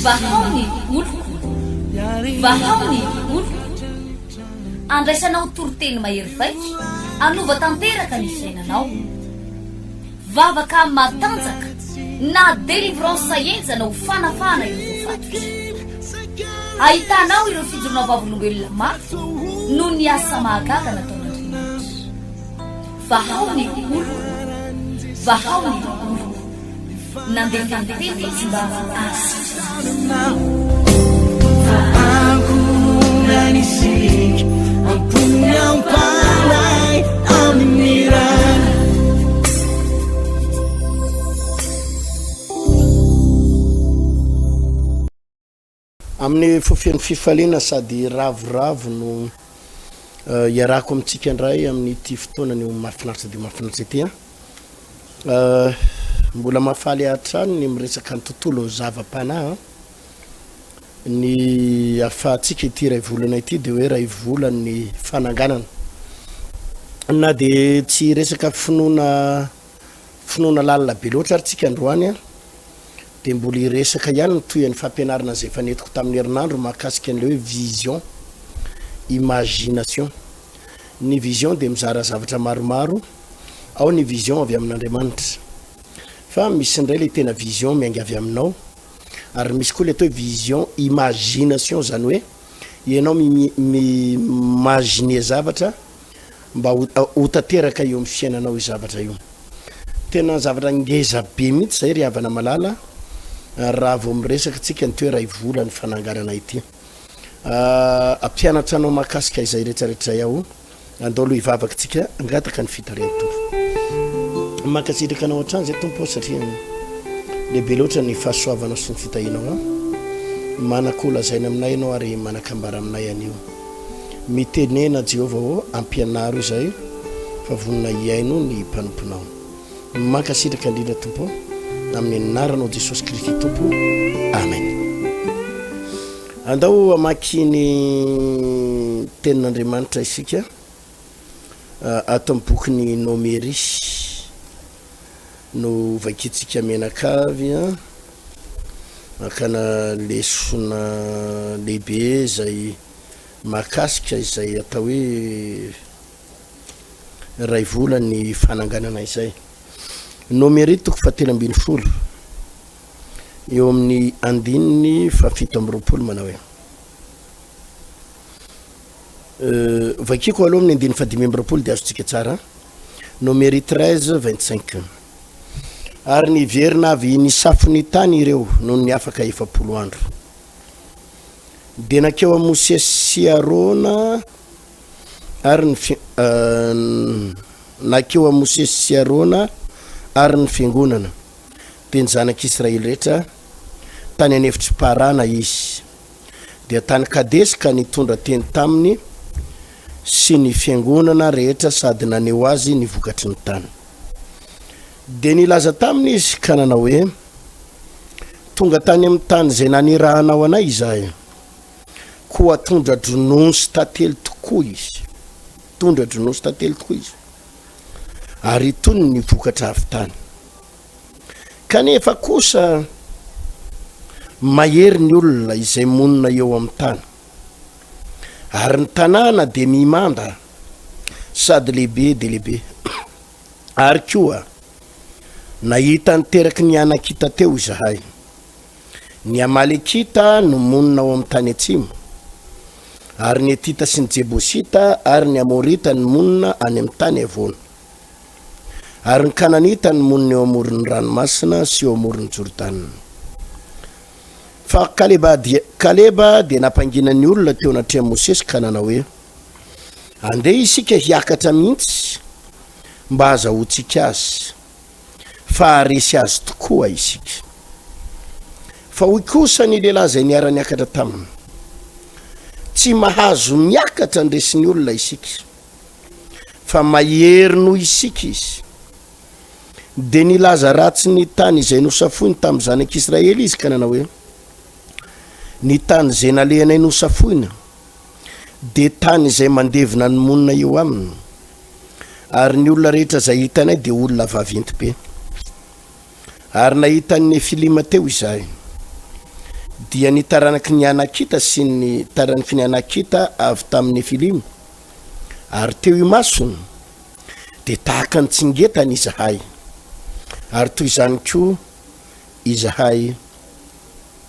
Vahao ny oloko, vahao ny oloko. Andraisanao toriteny mahery vaika, hanova tanteraka ny fiainanao. Vavaka matanjaka na délivrance henjana ho fanafahana ireo voafatotra. Ahitanao ireo fijoroana vavolombelona mafy noho ny asa mahagaga nataon'Andriamanitra. Vahao ny oloko, vahao ny oloko. Nandefa ny teny izy mba hahasitrana Amin'ny fo feno fifaliana sady ravoravo no iarahako amintsika indray amin'ity fotoana anio mahafinaritra dia mahafinaritra ity an. Mbola mahafaly ahy hatrany ny miresaka ny tontolon'ny zava-panahy an. Ny ahafahantsika ity iray volana ity dia hoe iray volan'ny fananganana. Na dia tsy hiresaka finoana finoana lalina be loatra ary tsika androany an, dia mbola hiresaka ihany ny tohin'ny fampianarana izay efa nentiko tamin'ny herinandro mahakasika an'ilay hoe vision, imagination. Ny vision dia mizara zavatra maromaro, ao ny vision avy amin'Andriamanitra. Fa misy indray ilay tena vision miainga avy aminao, ary misy koa ilay atao hoe vision imagination, izany hoe ianao mi-imaginer zavatra mba ho tanteraka eo amin'ny fiainanao io zavatra io. Tena zavatra ngeza be mihitsy izay ry havana malala raha vao miresaka tsika ny toe ray vola ny fananganana ity. Ampianatra anao mahakasika izay rehetra rehetra izay aho. Andao aloha hivavaka tsika hangataka ny fitarihan'ny Tompo. Mankasitraka anao hatrany izay Tompo satria lehibe loatra ny fahasoavanao sy ny fitahianao an. Manan-ko lazaina aminay ianao ary manan-kambara aminay anio. Mitenena Jehovah ô, ampianaro izahay fa vonona hihaino ny mpanomponao. Mankasitraka indrindra Tompo ô, amin'ny anaranao Jesosy Kristy Tompo, Amen. Andao hamaky ny tenin'Andriamanitra isika ato amin'ny bokin'ny Nomery no vakintsika mianakavy an, hakana lesona lehibe izay Mahakasika izay atao hoe iray vola ny fananganana izay. Nomery toko fahatelo ambin'ny folo, eo amin'ny andininy fahafito amby roapolo manao hoe, Vakiko aloha amin'ny andininy fahadimy amby roapolo dia azontsika tsara. Nomery 13, 25. Ary niverina avy nisafo ny tany ireo nony afaka 40 andro. Dia nankeo amin'i Mosesy sy Arona ary ny fi, nankeo amin'i Mosesy sy Arona ary ny fiangonana, dia ny zanak'Israely rehetra, tany an'efitr'i Parana izy. Dia tany Kadesy ka nitondra teny taminy sy ny fiangonana rehetra sady naneho azy ny vokatry ny tany. Dia nilaza taminy izy ka nanao hoe, Tonga tany amin'ny tany izay nanirahanao anay izahay, koa tondra-dronono sy tantely tokoa izy. Tondra-dronono sy tantely tokoa izy, ary itony ny vokatra avy tany. Kanefa kosa mahery ny olona izay monina eo amin'ny tany, ary ny tanàna dia mimanda sady lehibe dia lehibe. Ary koa, nahita ny teraky ny Anakita teo izahay. Ny Amalekita no monina ao amin'ny tany atsimo, ary ny Hetita sy ny Jebosita ary ny Amorita no monina any amin'ny tany havoana. Ary ny Kananita no monina eo amoron'ny ranomasina sy eo amoron'i Jordana. Fa Kaleba dia, Kaleba dia nampangina ny olona teo anatrehan'i Mosesy ka nanao hoe, Andeha isika hiakatra mihitsy mba hahazahoantsika azy, fa haharesy azy tokoa isika. Fa hoy kosa ny lehilahy izay niara-niakatra taminy, Tsy mahazo miakatra handresy ny olona isika, fa mahery noho isika izy. Dia nilaza ratsy ny tany izay nosafoiny tamin'ny zanak'Israely izy ka nanao hoe, Ny tany izay nalehanay nosafoina, dia tany izay mandevona ny monina eo aminy, ary ny olona rehetra izay hitanay dia olona vaventy be. Ary nahita ny Nefilima teo izahay, dia ny taranaky ny Anakita sy ny taranaky ny Anakita avy tamin'ny Nefilima, ary teo imasony dia tahaka ny tsingetana izahay, ary toy izany koa izahay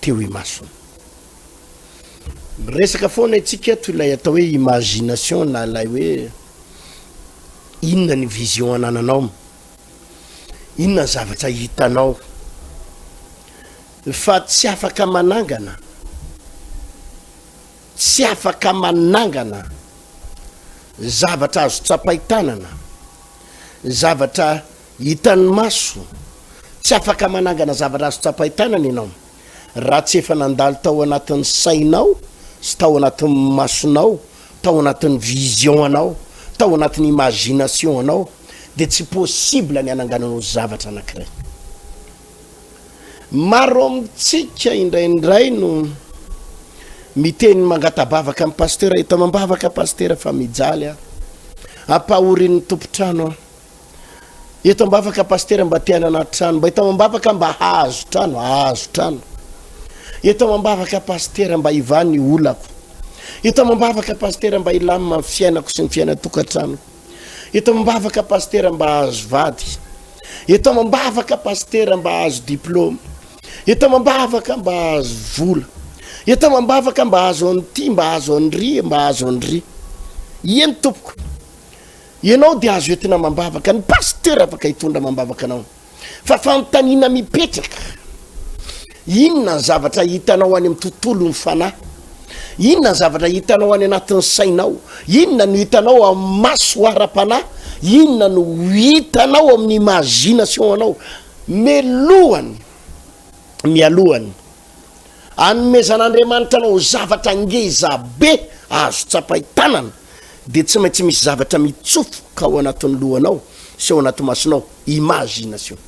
teo imasony. Miresaka foana isika eto ilay atao hoe imagination na ilay hoe inona ny vision anananao, inona ny zavatra hitanao fa tsy afaka manangana, tsy afaka manangana zavatra azo tsapain-tanana, zavatra hitan'ny maso, tsy afaka manangana zavatra azo tsapain-tanana ianao. Raha tsy efa nandalo tao anatin'ny sainao sy tao anatin'ny masonao, tao anatin'ny vision anao, tao anatin'ny imagination anao dia tsy possible ny hanangananao zavatra anankiray. Maro amintsika indraindray no miteny mangata-bavaka amin'ny pasitera, eto amam-bavaka pasitera fa mijaly aho, ampahorin'ny tompon-trano aho. Eto ambavaka pasitera mba te hanana trano, mba eto amam-bavaka mba hahazo trano, hahazo trano. Eto amam-bavaka pasitera mba hivaha ny olako. Eto amam-bavaka pasitera mba hilamina ny fiainako sy ny fiainan-tokantranoko. Eto amam-bavaka pasitera mba hahazo vady. Eto amam-bavaka pasitera mba hahazo diplôma. Eto amam-bavaka mba hahazo vola. Eto amam-bavaka mba hahazo an'ity, mba hahazo an'ry, mba hahazo an'ry. Eny tompoko. Ianao dia azo entina amam-bavaka, ny pasteur afaka hitondra amam-bavaka anao. Fa fanontaniana mipetraka, inona ny zavatra hitanao any amin'ny tontolon'ny fanahy? Inona ny zavatra hitanao any anatin'ny sainao? Inona no hitanao amin'ny maso ara-panahy? Inona no hitanao amin'ny imagination anao? Melohany, mialohany. Anomezan'Andriamanitra anao zavatra ngeza be azo tsapain-tanana dia tsy maintsy misy zavatra mitsofoka ao anatin'ny lohanao sy ao anaty masonao, imagination.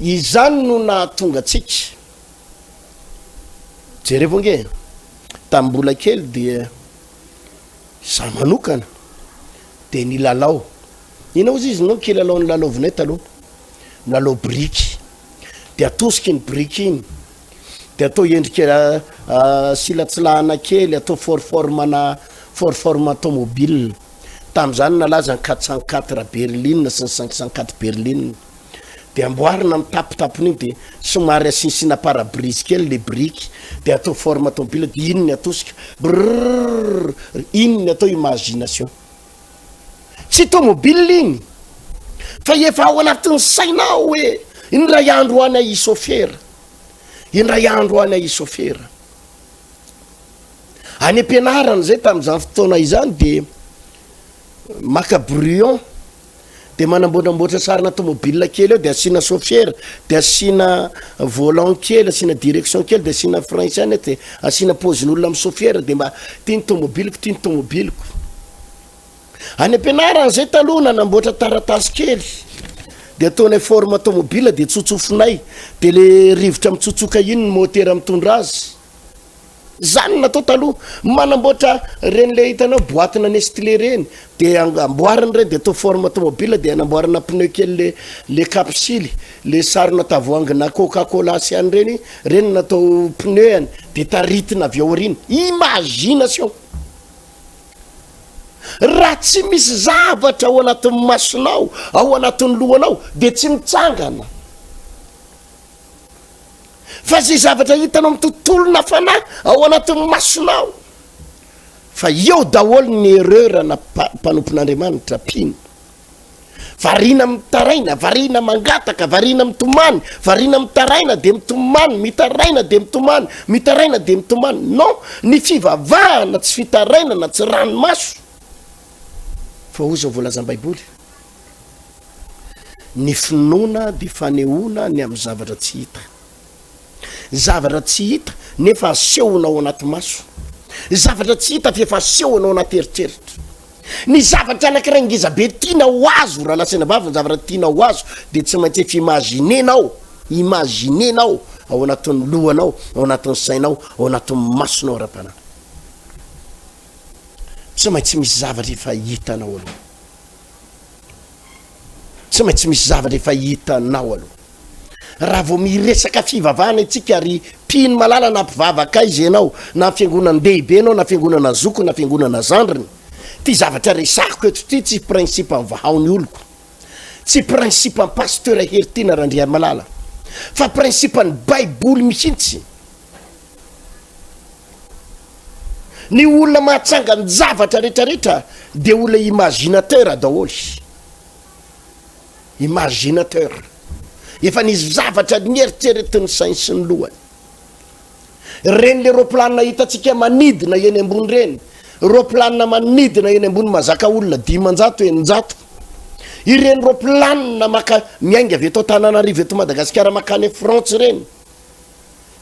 Izany no nahatonga antsika, jerevo ange, tamin'ny mbola kely dia za manokana dia nilalao, inona ozy izy no kilalao nilalaovinay taloha? Milalao biriky. de atosika iny biriky iny de atao endrika silatsilahana kely atao for forme na for forme tomobile tam'zany nalaza ny 404 berline sy ny 504 berline de amboarina am tapitapony iny de somary asiasina parabrise kely le biriky de atao forme tomobile de iny ny atosika brrr iny ny atao imagination Tsy tomobile iny fa efa ao anatin'ny saina ao hoe indray andro any aho hisôfera, indray andro any aho hisôfera. Any am-pianarana zay tamin'izany fotoana izany de maka brouillon de manamboatramboatra sarina tomobile kely eo de asiana sôfera de asiana volant kely, asiana direction kely de asiana frein sy any de asiana paozin'olona misôfera de mba ty ny tomobiliko, ty ny tomobiliko. Any am-pianarana zay taloha nanamboatra taratasy kely de ataonay forme tomobile de tsotsofinay de le rivotra mitsotsoka iny ny motera mitondra azy. Zany no natao taloha. Manamboatra reny le hitanao boite-na Nestlé reny de amboarina reny de atao forme tomobile de anamboarana pneu kely le le kapsily le sarona tavoahangina coca cola sy any reny, reny no natao pneu-any de taritina avy ao aoriana. Imagination! Raha tsy misy zavatra ao anatin'ny masonao, ao anatin'ny lohanao, dia tsy mitsangana. Fa izay zavatra hitanao amin'ny tontolona fanahy ao anatin'ny masonao, fa eo daholo ny erreur na mpanompon'Andriamanitra mpino. Variana mitaraina, variana mangataka, variana mitomany, variana mitaraina dia mitomany, mitaraina dia mitomany, mitaraina dia mitomany. Non, ny fivavahana tsy fitarainana, tsy ranomaso. Fa hoy izao voalazan'ny Baiboly, ny finoana dia fanehoana ny amin'ny zavatra tsy hita. Zavatra tsy hita nefa asehonao ao anaty maso. Zavatra tsy hita f'efa asehonao anaty eritreritra. Ny zavatra anankiray ngeza be tiana ho azo, raha lazaina vavy ny zavatra tiana ho azo dia tsy maintsy efa imaginer-nao, imaginer-nao ao anatin'ny lohanao, ao anatin'ny sainao, ao anatin'ny masonao ara-panahy. Tsy maintsy misy zavatra efa hitanao aloha. Tsy maintsy misy zavatra efa hitanao aloha. Raha vao miresaka fivavahana isika ry mpino malala na mpivavaka aiza ianao, na fiangonan-dehibe ianao, na fiangonana zoky, na fiangonana zandriny, ity zavatra resahiko eto ity tsy principe vahao ny oloko, tsy principe an'i Pasteur Heritiana Randriarimalala, fa principe ny baiboly mihitsy. Ny olona mahatsangan-javatra retraretra dia olona imaginateur daholo. Imaginateur. Efa nisy zavatra nieritreretin'ny sainy sy ny lohany. Ireny le roplanina hitantsika manidina eny ambony ireny, roplanina manidina eny ambony mazaka olona 500, 600. Ireny roplanina maka miainga avy eto Antananarivo eto Madagasikara makany Frantsa ireny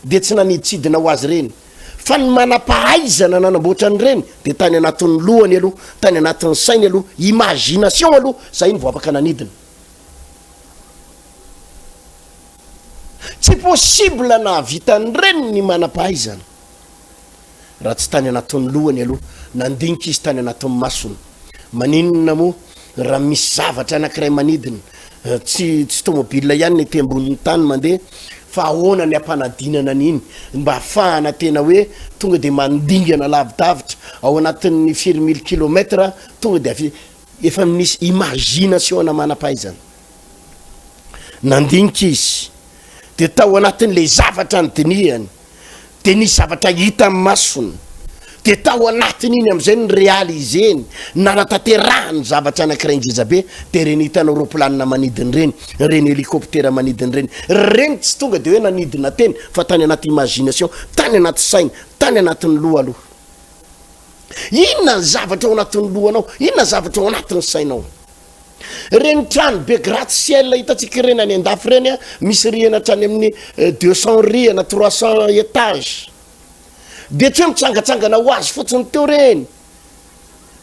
dia tsy naniditsidina ho azy ireny fa ny manam-pahaizana nanamboatra an'ireny dia tany anatin'ny lohany aloha, tany anatin'ny sainy aloha, imagination aloha, zay no vao afaka nanidina. Tsy possible nahavita an'ireny ny manam-pahaizana raha tsy tany anatin'ny lohany aloha, nandinika izy tany anatin'ny masony. Maninona moa raha misy zavatra anankiray manidina, tsy tsy tomobile ihany ny ety ambonin'ny tany mandeha fa ahoana ny hampanadinana an'iny mba hahafahana tena hoe tonga dia mandingana lavidavitra ao anatin'ny firy mille kilomètre tonga dia afi- efa misy imagination ana manam-pahaizana. Nandinika izy dia tao anatin'ilay zavatra nodinihany dia nisy zavatra hita amin'ny masony, dia tao anatin'iny amin'izay no ni-realiser-ny, nanatanterahany zavatra anankiray ngezabe, dia ireny hitanao roaplanina manidina ireny, ireny hélicoptère manidina ireny, ireny tsy tonga dia hoe nanidina teny fa tany anaty imagination, tany anaty saina, tany anatin'ny loha aloha. Inona ny zavatra ao anatin'ny lohanao? Inona ny zavatra ao anatin'ny sainao? Ireny trano be gratte ciel hitantsika ireny any andafy ireny a, misy rihana hatrany amin'ny 200 rihana, 300 étage. Dia tsy hoe mitsangatsangana ho azy fotsiny teo ireny.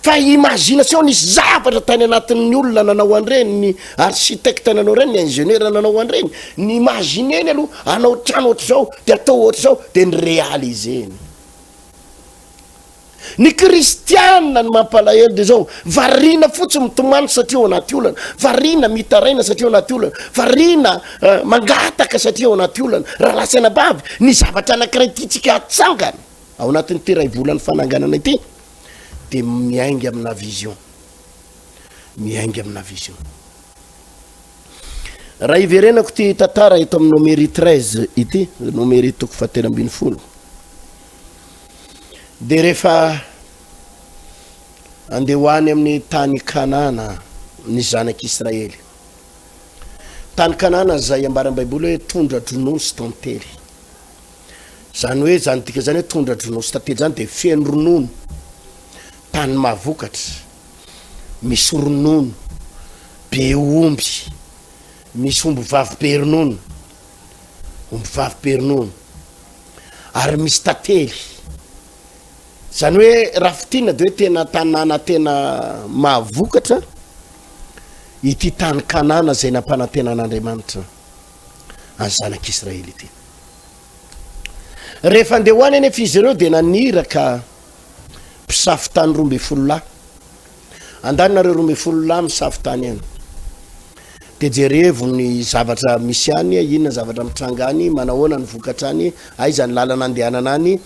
Fa imagination nisy zavatra tany anatin'ny olona nanao an'ireny, ny architecte nanao ireny, ny ingénieur nanao an'ireny. Ny imagineny aloha hanao trano ohatr'izao, dia atao ohatr'izao, dia ny réaliser-ny. Ny kristiana ny mampalahelo dia izao, variana fotsiny mitomany satria ao anaty olana, variana mitaraina satria ao anaty olana, variana mangataka satria ao anaty olana. Rahalahy sy anabavy, ny zavatra anankiray tiantsika hatsangana ao anatin'ity iray volan'ny fananganana ity dia miainga amina vision, miainga amina vision. Raha hiverenako ity tantara eto amin'ny Nomery 13 ity, Nomery toko fahatelo ambin'ny folo, dia rehefa andeha ho any amin'ny tany Kanana ny zanak'Israely. Tany Kanana izay ambaran'ny Baiboly hoe tondra-dronono sy tantely. Izany hoe izany dika izany hoe tondra-dronono sy tantely izany dia feno ronono, tany mahavokatra, misy ronono, be omby, misy omby vavy be ronono, omby vavy be ronono. Ary misy tantely. Izany hoe raha fintinina dia hoe tena tanàna tena mahavokatra ity tany Kanana izay nampanantenan'Andriamanitra an'ny zanak'Israely ity. Rehefa andeha ho any anefa izy ireo dia naniraka mpisafo tany 12 lahy. Andany nareo 12 lahy misafo tany any. Dia jerevo ny zavatra misy any, inona zavatra mitranga any, manahoana ny vokatra any, aiza ny lalana andehanana any,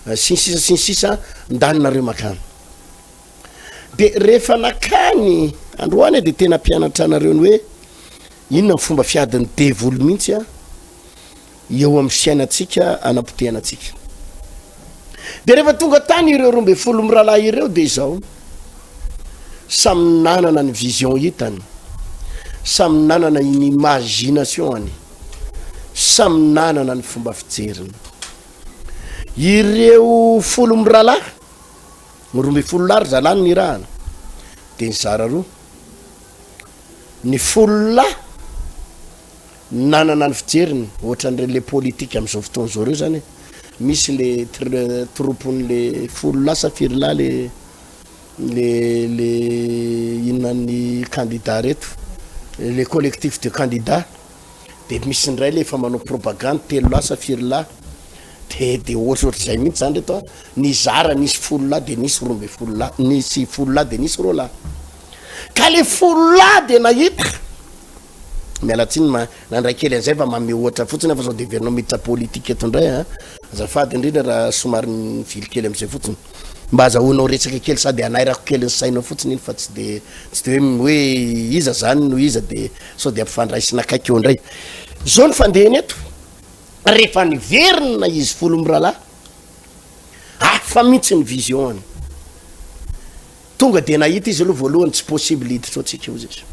sy ny sisa sy ny sisa, ndany nareo makany. Dia rehefa nakany androany dia tena mpianatra anareo ny hoe inona ny fomba fiadin'ny devoly mihitsy a. eo amin'ny fiainantsika anapotehana antsika. Dia rehefa tonga tany ireo 12 mirahalahy ireo dia izao, samy nanana ny vision hitany, samy nanana ny imagination-any, samy nanana ny fomba fijeriny. Ireo folo mirahalahy, 12 lahy ry zalahy no nirahana, dia nizara roa. Ny folo lahy nanana ny fijeriny, ohatran'ireny le politique amin'izao fotoana izao ireo zany e, misy le troupe-n'le folo lahy sa firy lahy le le le inona ny candidat reto, le collectif de candidats, de misy indray le efa manao propagande telo lahy sa firy lahy, de de ohatrohatr'izay mihitsy zany reto a, nizara nisy folo lahy de nisy 12 lahy, nisy folo lahy de nisy roa lahy, ka le folo lahy de nahita. Miala tsiny ma nandray kely an'izay fa manome ohatra fotsiny aho fa sao dia heverinao miditra politique eto indray an. Azafady indrindra raha somary nivily kely amin'izay fotsiny. Mba azahoanao resaka kely sady hanairako kely ny sainao fotsiny iny fa tsy de tsy de hoe hoe iza zany no iza de sao de ampifandraisina akaiky eo indray. Zao ny fandehany eto, rehefa niverina izy folo mirahalahy, hafa mihitsy ny vision-ny. Tonga dia nahita izy aloha voalohany tsy possible hiditra ao tsika hozy izy.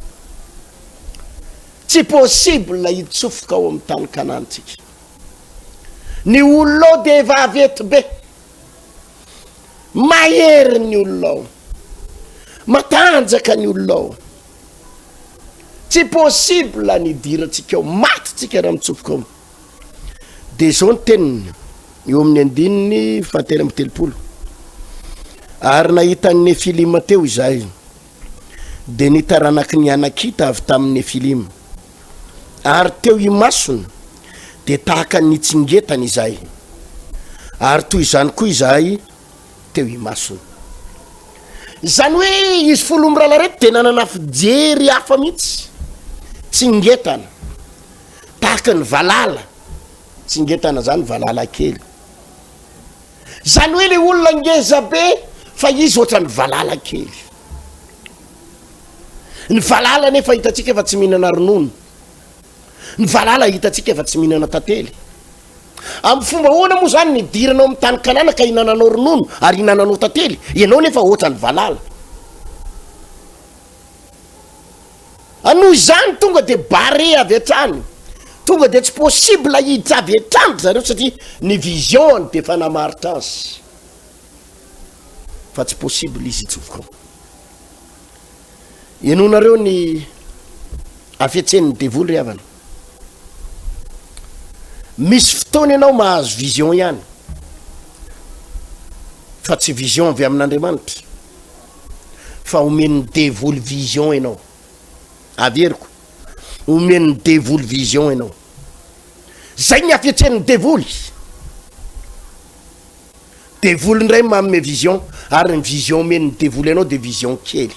Tsy possible hitsofoka ao amin'ny tany Kanana tsika. Ny olona ao dia efa avy eto be. Mahery ny olona ao. Matanjaka ny olona ao. Tsy possible ny hidirantsika ao. Maty tsika raha mitsofoka ao. Dia izao ny teniny eo amin'ny andininy fahatelo amby 30. Ary nahita ny Nefilima teo izahay, dia ny taranaky ny Anakita avy tamin'ny Nefilima. Ary teo imasony dia tahaka ny nitsingetana izahay, ary toy izany koa izahay teo imasony. Izany hoe izy folo mirahalahy ireto dia nanana fijery hafa mihitsy, tsingetana. Tahaka ny valala, tsingetana zany valala kely. Zany hoe le olona ngeza be fa izy ohatran'ny valala kely. Ny valala nefa hitantsika fa tsy mihinana ronono. Ny valala hitantsika fa tsy mihinana tantely. Amin'ny fomba ahoana moa zany nidiranao amin'ny tany Kanana ka hinananao ronono ary hinananao tantely? Ianao nefa ohatran'ny valala. A noho izany tonga de barré avy hatrany, tonga de tsy possible hiditra avy hatrany ry zareo satria ny vision-ny de efa namaritra azy fa tsy possible izy hitsofoka ao. Henoinareo ny hafetsen'ny devoly ry havana. Misy fotoana ianao mahazo vision ihany fa tsy vision avy amin'Andriamanitra. fa omen'ny devoly vision ianao, averiko, omen'ny devoly vision ianao, zay ny hafetsen'ny devoly, devoly indray manome vision, ary ny vision omen'ny devoly anao de vision kely,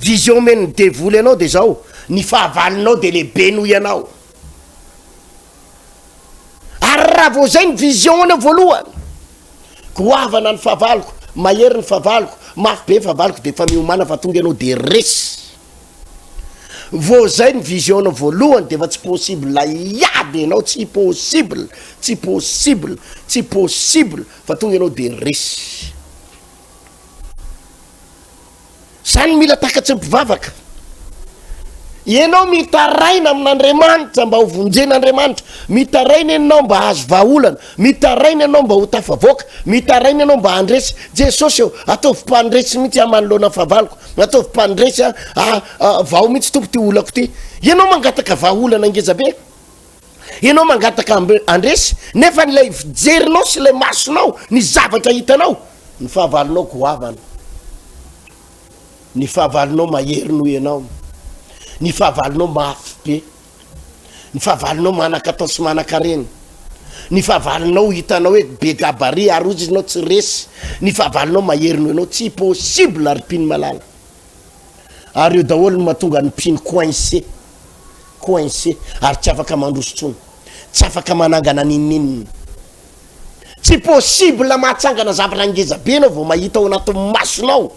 vision omen'ny devoly anao de zao, ny fahavalonao de lehibe noho ianao. Ary raha vao zay ny vision-ny voalohany, goavana ny fahavaloko, mahery ny fahavaloko, mafy be ny fahavaloko de efa miomàna fa tonga ianao de resy. Vao zay ny vision-nao voalohany de efa tsy possible hiady ianao, tsy possible, tsy possible, tsy possible fa tonga ianao de resy. Zany mila takatry ny mpivavaka. Ianao mitaraina amin'Andriamanitra mba ho vonjen'Andriamanitra, mitaraina ianao mba hahazo vahaolana, mitaraina ianao mba ho tafavoaka, mitaraina ianao mba handresy. Jesosy ô, ataovy mpandresy mihitsy aho manoloana ny fahavaloko, ataovy mpandresy aho, ah, ah, vao mihitsy Tompo ty olako ty. Ianao mangataka vahaolana ngeza be. Ianao mangataka handresy, nefa ilay fijerinao sy ilay masonao, ny zavatra hitanao, ny fahavalonao goavana, ny fahavalonao mahery noho ianao, ny fahavalonao mafy be, ny fahavalonao manan-katao sy manan-karena, ny fahavalonao hitanao hoe be gabarit ary hozy ianao tsy resy, ny fahavalonao mahery noho ianao, tsy possible ry mpino malala. Ary eo daholo no mahatonga ny mpino coincé, coincé, ary tsy afaka mandroso intsony, tsy afaka manangana n'inon'inona. Tsy possible mahatsangana zavatra ngeza be ianao vao mahita ao anatin'ny masonao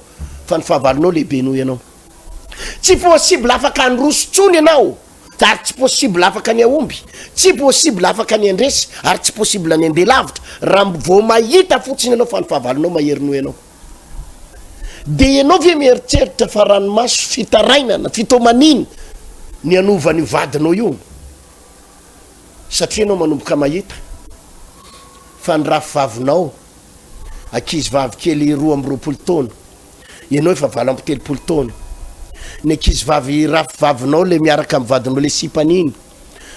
fa ny fahavalonao lehibe noho ianao. Tsy possible afaka handroso intsony ianao ary tsy possible afaka ny hahomby, tsy possible afaka ny handresy ary tsy possible ny handeha lavitra raha vao mahita fotsiny ianao fa ny fahavalonao mahery noho ianao. Dia ianao ve mieritreritra fa ranomaso, fitarainana, fitomanina ny hanova an'io vadinao io? Satria ianao manomboka mahita fa ny rafivavinao, ankizy vavy kely 22 taona, ianao efa 38 taona, ny ankizy vavy rafivavinao le miaraka amin'ny vadinao le sipany iny,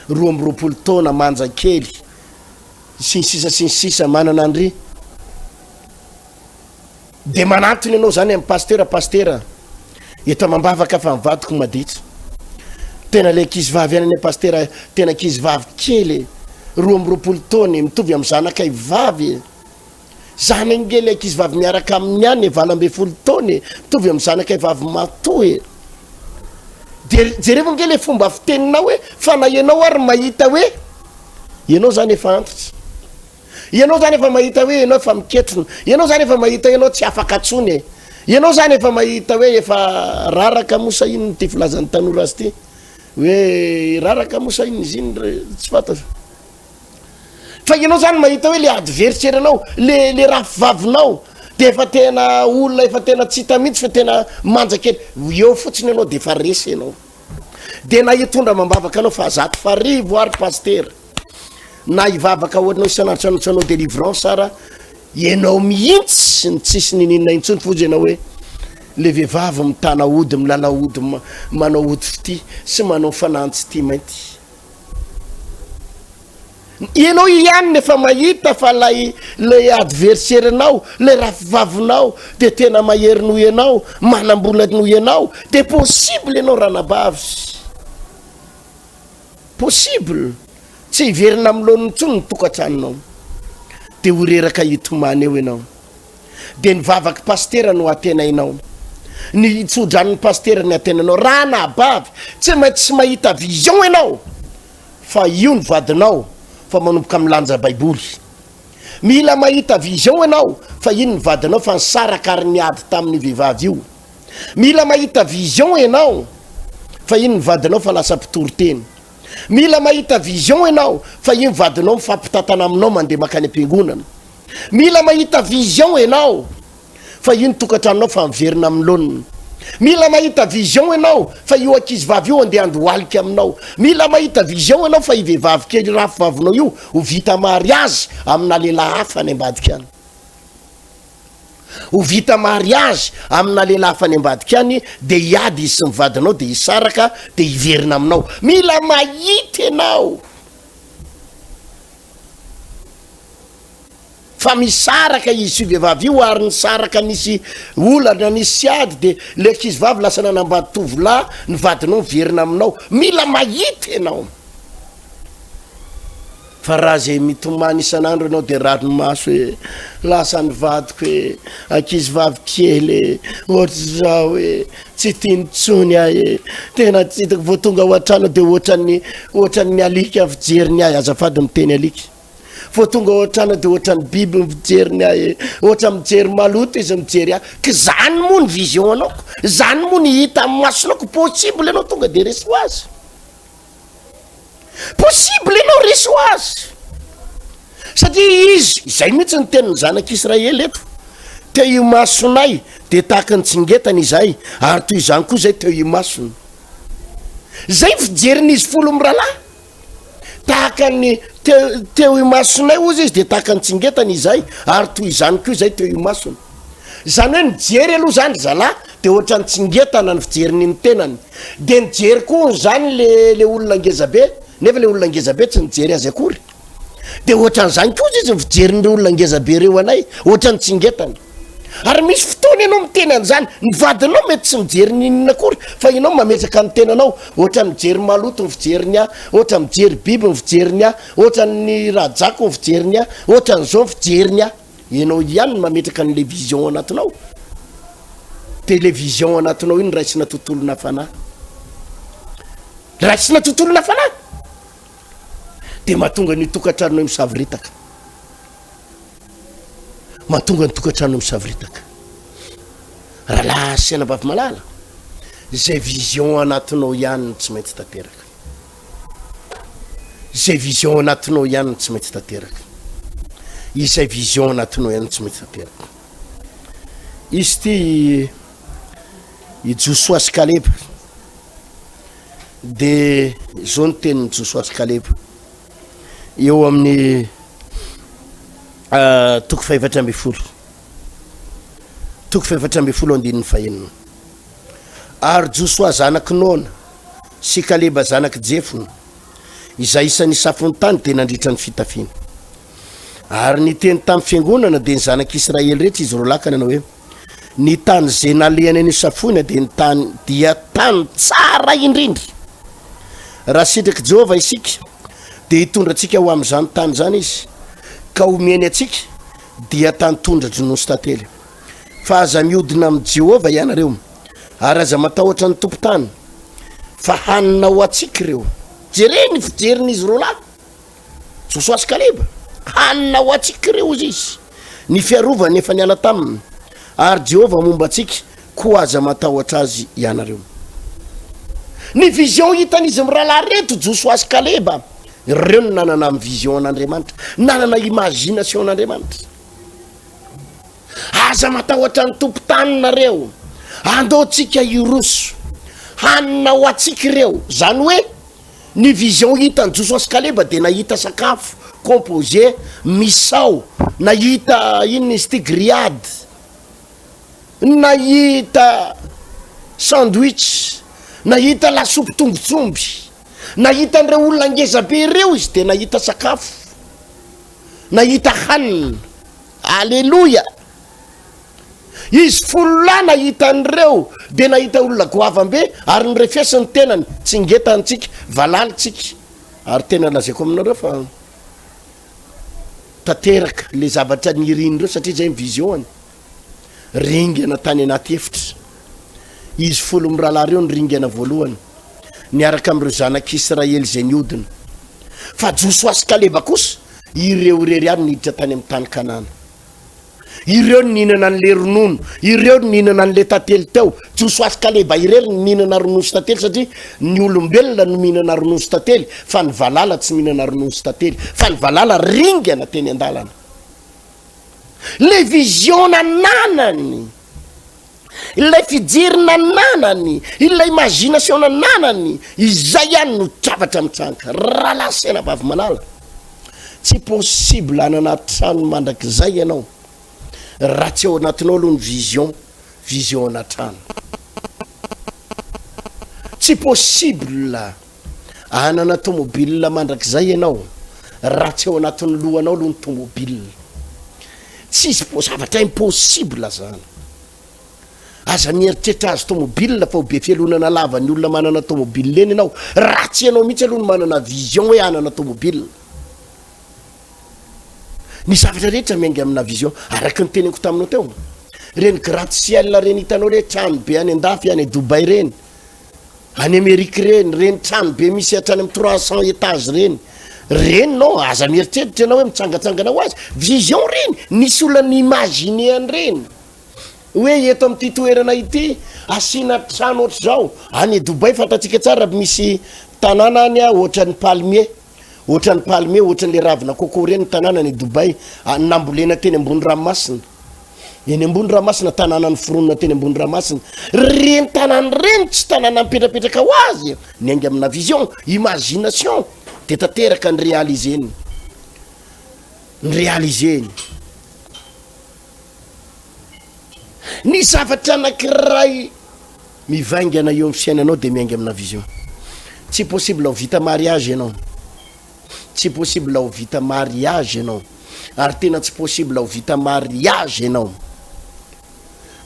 22 taona, manja kely, sy ny sisa sy ny sisa, manana an-dry. De manantona ianao zany amin'ny pasitera, pasitera eto amam-bavaka fa ny vadiko maditra. Tena le ankizy vavy ihany anie pasitera, tena ankizy vavy kely e, 22 taona e, mitovy amin'ny zanakay vavy e. Zany ange le ankizy vavy miaraka aminy ihany e, 18 taona e, mitovy amin'ny zanakay vavy matoa e. De jerevo ange le fomba fiteninao hoe fa na ianao ary mahita hoe ianao zany efa antitra. Ianao zany efa mahita hoe ianao efa miketrona. Ianao zany efa mahita ianao tsy afaka tsony e. Ianao zany efa mahita hoe efa raraka moa sa inona ity filazan'ny tanora azy ity? Hoe raraka moa sa inona izy iny re tsy fantatro. Fa ianao zany mahita hoe le adversaire anao, le le rafivavinao de efa tena olona efa tena tsy hita mihitsy fa tena manja kely. Eo fotsiny ianao de efa resy ianao. De na hitondra amam-bavaka anao fa 1100 ary pasitera. Na hivavaka ho anao isan'andro isan'andro tsy hanao délivrance ara ianao mihitsy ny tsisy nininona intsony foza ianao hoe le vehivavy mitana ody milalao ody manao ody fitia sy manao fanantsy tia mainty. Ianao ihany no efa mahita fa lay lay adversaire nao, lay rafivavinao de tena mahery noho ianao, manambola noho ianao, de possible ianao ranabavy, possible tsy hiverina amin'ny laoniny intsony ny tokantranonao, de ho reraka hitomany eo ianao, de ny vavak'i pasitera no antenainao, ny tsodranon'ny pasitera ny antenainao, ranabavy tsy maintsy mahita vision ianao. Fa io ny vadinao fa manomboka milanja baiboly. Mila mahita vision ianao fa iny ny vadinao fa nisaraka ary niady tamin'io vehivavy io. Mila mahita vision ianao fa iny ny vadinao fa lasa mpitory teny. Mila mahita vision ianao fa iny vadinao mifampitantana aminao mandeha makany am-piangonana. Mila mahita vision ianao. Fa io ny tokantranonao fa miverina amin'ny laoniny. Mila mahita vision ianao fa io ankizy vavy io andeha handohalika aminao. Mila mahita vision ianao fa io vehivavy kely rafivavinao io ho vita mariage amina lehilahy hafa any ambadika any. Ho vita mariage amina lehilahy hafa any ambadika any dia hiady izy sy ny vadinao dia hisaraka dia hiverina aminao. Mila mahita ianao. Fa misaraka izy sy io vehivavy io ary nisaraka nisy olana nisy ady de le ankizy vavy lasa nanambady tovolahy ny vadinao miverina aminao mila mahita ianao fa raha zay mitomany isan'andro ianao de ranomaso e lasa ny vadiko e ankizy vavy kely e ohatr'izao e tsy tiany tsony ahy e tena tsy hitako vao tonga ao an-trano de ohatran'ny ohatran'ny alika fijeriny ahy azafady miteny alika Vao tonga ao an-trano dia ohatran'ny biby ny fijeriny ahy e, ohatra mijery maloto izy mijery ahy, ka zany moa ny vision anao ko, zany moa ny hita amin'ny masonao ko, possible ianao tonga dia resy ho azy, possible ianao resy ho azy, satria izy, izay mihitsy ny tenin'ny zanak'Israely eto, teo imasonay dia tahaka ny tsingetana izahay, ary toy izany koa izay teo imasony, zay ny fijerin'izy folo mirahalahy. Tahaka ny teo, teo imasonay hozy izy dia tahaka ny tsingetana izahay ary toy izany koa izay teo imasony. Izany hoe nijery aloha izany ry zalahy dia ohatran'ny tsingetana ny fijeriny ny tenany. Dia nijery koa hono izany le, le olona ngezabe, nefa le olona ngezabe tsy nijery azy akory. Dia ohatran'izany koa hozy izy ny fijerin'ireo olona ngezabe ireo anay, ohatran'ny tsingetana. Ary misy fotoana ianao miteny an'izany, ny vadinao mety tsy mijery n'inona akory fa ianao mametraka ny tenanao, ohatran'ny mijery maloto ny fijeriny ahy, ohatra mijery biby ny fijeriny ahy, ohatran'ny rajako ny fijeriny ahy, ohatran'izao ny fijeriny ahy. Ianao ihany no mametraka an'ilay vision ao anatinao. Dia ilay vision ao anatinao iny raisina tontolona fanahy. Raisina tontolona fanahy. Dia mahatonga an'io tokantranonao io misavoritaka. Mahatonga ny tokantrano misavoritaka. Rahalahy sy anabavy malala, izay vision anatinao ihany no tsy maintsy tanteraka. Izay vision anatinao ihany no tsy maintsy tanteraka. Izay vision anatinao ihany no tsy maintsy tanteraka. Izy ity i Josoa sy Kaleba. De zao ny tenin'i Josoa sy Kaleba. Eo amin'ny toko fahefatra ambin'ny folo. Toko fahefatra ambin'ny folo andininy fahenina. Ary Josoa zanak'i Nona sy Kaleba zanak'i Jefona, izay isan'ny safontany dia nandritra ny fitafiana. Ary niteny tamin'ny fiangonana dia ny zanak'Israely rehetra izy roalahy ka nanao hoe, Ny tany izay nalehany an'io safoina dia ny tany dia tany tsara indrindra. Raha sitrak'i Jehovah isika, dia hitondra antsika ho amin'izany tany izany Izy, ka homeny antsika, dia tany tondra-dronono sy tantely. Fa aza mihodina amin'i Jehovah ianareo, ary aza matahotra ny tompon-tany. Fa hanina ho antsika ireo. Jereo ny fijerin'izy roalahy, Josoa sy Kaleba. Hanina ho antsika ireo, hozy izy. Ny fiarovany efa niala taminy, ary Jehovah momba antsika, koa aza matahotra azy ianareo. Ny vision hitan'izy mirahalahy ireto, Josoa sy Kaleba, ireo no nanana ny vision an'Andriamanitra, nanana imagination an'Andriamanitra. Aza matahotra ny tompon-tany nareo, andao tsika hiroso, hanina ho antsika ireo. Zany hoe ny vision hitan'i Josoa sy Kaleba dia nahita sakafo composé, misao, nahita inona izy ity grillade, nahita sandwich, nahita lasopy tongotr'omby, nahita an'ireo olona ngeza be ireo izy dia nahita sakafo, nahita hanina. Aleloia! Izy fololahy nahita an'ireo dia nahita olona goavam-be ary nirefesy ny tenany, tsy ngeta antsika, valala tsika. Ary tena lazaiko aminareo fa tanteraka le zavatra nirian'ireo satria zay ny vision-ny. Ringana tany anaty efitra. Izy folo mirahalahy ireo no ringana voalohany, niaraka amin'ireo zanak'Israely izay nihodina. Fa Josoa sy Kaleba kosa, ireo irery ihany niditra tany amin'ny tany Kanana. Ireo no nihinana an'ilay ronono, ireo no nihinana an'ilay tantely teo. Josoa sy Kaleba irery no nihinana ronono sy tantely satria ny olombelona no mihinana ronono sy tantely fa ny valala tsy mihinana ronono sy tantely fa ny valala ringana teny an-dalana. Ilay vision nananany. Ilay fijery nananany, ilay imagination nananany, izay ihany no zavatra mitranga. Rahalahy sy anabavy malala, tsy possible hanana trano mandrakizay ianao raha tsy ao anatinao aloha ny vision, vision ana trano. Tsy possible hanana tomobile mandrakizay ianao raha tsy ao anatin'ny lohanao aloha ny tomobile. Tsisy zavatra impossible zany. Aza mieritreritra azo tomobile fa ho be fialonana lava ny olona manana tomobile eny ianao raha tsy ianao mihitsy aloha no manana vision hoe hanana tomobile. Ny zavatra rehetra miainga amina vision araka ny teneniko taminao teo. Reny gratte ciel reny hitanao re trano be any andafy any Dubaï reny. Any Amerika ireny, ireny trano be misy hatrany amin'ny 300 étages ireny. Ireny non, aza mieritreritra ianao hoe mitsangatsangana ho azy. Vision ireny, nisy olona ni-imaginer an'ireny. Hoe eto amin'ity toerana ity, asiana trano ohatr'izao. Any Dubaï fantatsika tsara misy tanàna any ohatran'ny palmier. Ohatran'ny palmier, ohatran'ilay ravina coco ireny ny tanàna any Dubaï. Nambolena teny ambony ranomasina. Eny ambony ranomasina, tanàna noforonina teny ambony ranomasina. Ireny tanàna ireny tsy tanàna mipetrapetraka ho azy, niainga amina vision, imagination, dia tanteraka ny réaliser-ny. Ny réaliser-ny. Ny zavatra anankiray mivaingana eo amin'ny fiainanao dia miainga amina vision. Tsy possible ho vita mariage ianao. Tsy possible ho vita mariage ianao ary tena tsy possible ho vita mariage ianao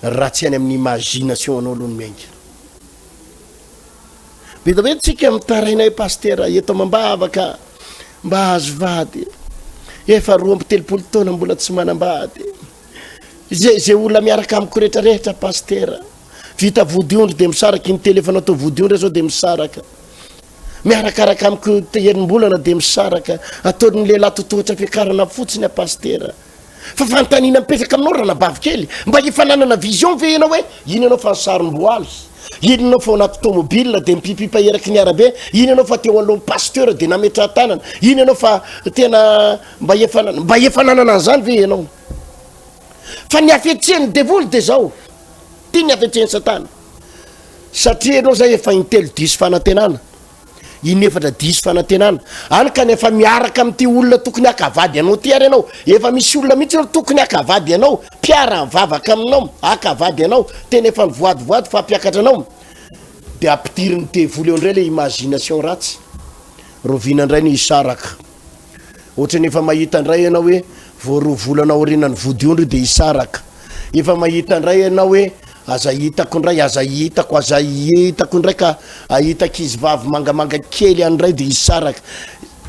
raha tsy any amin'ny imagination anao aloha no miainga. Be dia be tsika mitaraina hoe pasitera eto amam-bavaka mba hahazo vady, efa 32 taona mbola tsy manambady, zay zay olona miaraka amiko rehetra rehetra pasitera vita vodiondry dia misaraka, iny telo efa natao vodiondry zao dia misaraka. Miarakaraka amiko enim-bolana dia misaraka. Ataon'ny lehilahy totohatra fiakarana fotsiny a pasitera. Fa fanontaniana mipetraka aminao ranabavy kely, mba efa nanana vision ve ianao hoe iny ianao fa nisarom-boaly, iny ianao fa ao anaty tomobile dia mipipipa eraky ny arabe, iny ianao fa teo anoloan'ny pasteur dia nametraha-tanana, iny ianao fa tena mba efa mba efa nanana an'izany ve ianao? Fa ny hafetsen'ny devoly dia izao, ity ny hafetsen'i satana. Satria ianao zay efa intelo diso fanantenana, inefatra diso fanantenana, any ka nefa miaraka amin'ity olona tokony haka vady anao ty ary ianao, efa misy olona mihitsy aloha tokony haka vady anao, mpiara-mivavaka aminao, haka vady anao, tena efa nivoadivoady fa hampiakatra anao, de ampidirin'ny devoly eo indray le imagination ratsy, rahoviana indray ny hisaraka. Ohatran'ny efa mahita indray ianao hoe vao roa volana aorianan'ny vodiondry dia hisaraka. Efa mahita indray ianao hoe aza hitako indray, aza hitako, aza hitako indray ka ahita ankizivavy mangamanga kely any indray dia hisaraka.